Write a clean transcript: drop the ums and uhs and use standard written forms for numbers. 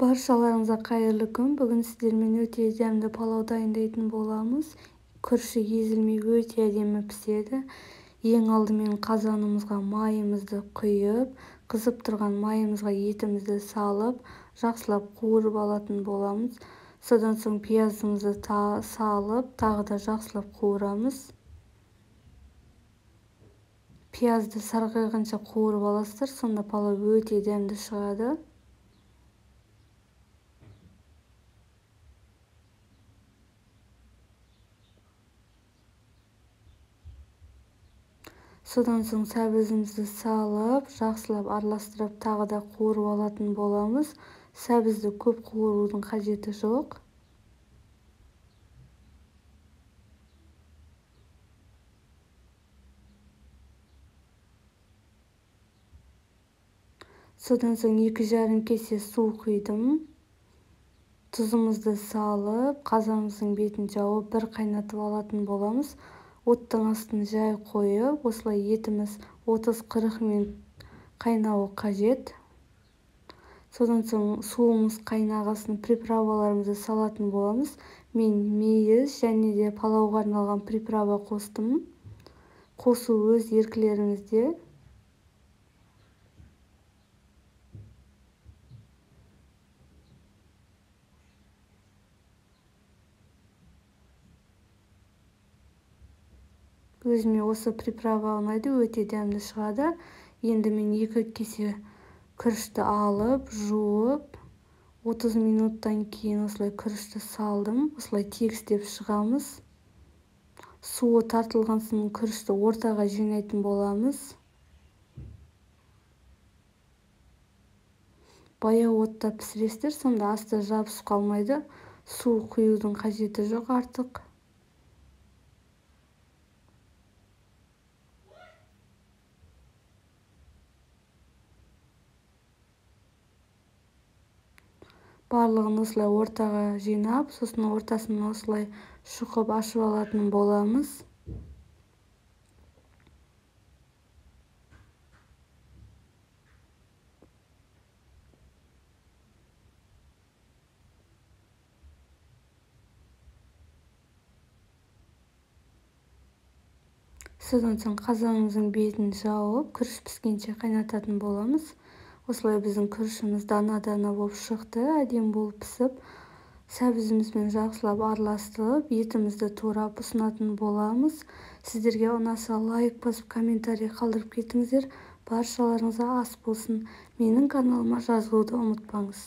Баршаларыңызға қайырлы күн. Бүгін сіздермен өте дәмді палау дайындайтын боламыз. Күріші езілмей өте әдемі піседі. Ең алдымен қазанымызға майымызды құйып, қызып тұрған майымызға етімізді салып, жақсылап қуырып алатын боламыз. Содан соң пиязымызды салып, тағы да жақсылап қуырамыз. Пиязды сарғайғанша қуырып аласыздар, сонда палау өте дәмді шығады. Содан соң сәбізімізді салып, жақсылап араластырып, тағы да қуырып алатын боламыз. Сәбізді көп қуырудың қажеті жоқ. Содан соң 2,5 кесе су құйдым. Тұзымызды салып, қазанымыздың бетін жауып, бір қайнатып алатын боламыз. Оттың астын жай қойып, осылай етіміз 30-40 минут қайнауы қажет. Содан соң суымыз қайнағасын приправаларымызды салатын боламыз. Мен мейіз және де палауға арналған приправа қостым. Қосу өз еркілеріңізде. Өзіме осы приправа ұнайды, өте дәмді шығады. Енді мен 2 кесе күрішті алып, жуып, 30 минуттан кейін осылай күрішті салдым. Осылай тегістеп шығамыз. Суы тартылған соң күрішті ортаға жинайтын боламыз. Баяу отта пісіресіздер, сонда асты жабысып қалмайды. Су құюдың қажеті жоқ артық. Барлығын осылай ортаға жинап, сосын ортасын осылай шұқып ашып алатын боламыз. Содан соң қазанымыздың бетін жауып, күріш піскенше қайнататын боламыз. Осылай біздің күрішіміз дана-дана болып шықты, әдемі болып пісіп, сәбізімізбен жақсылап араластырып, етімізді турап ұсынатын боламыз. Сіздерге ұнаса лайк басып, комментарий қалдырып кетіңіздер. Баршаларыңызға ас болсын. Менің каналыма жазылуды ұмытпаңыз.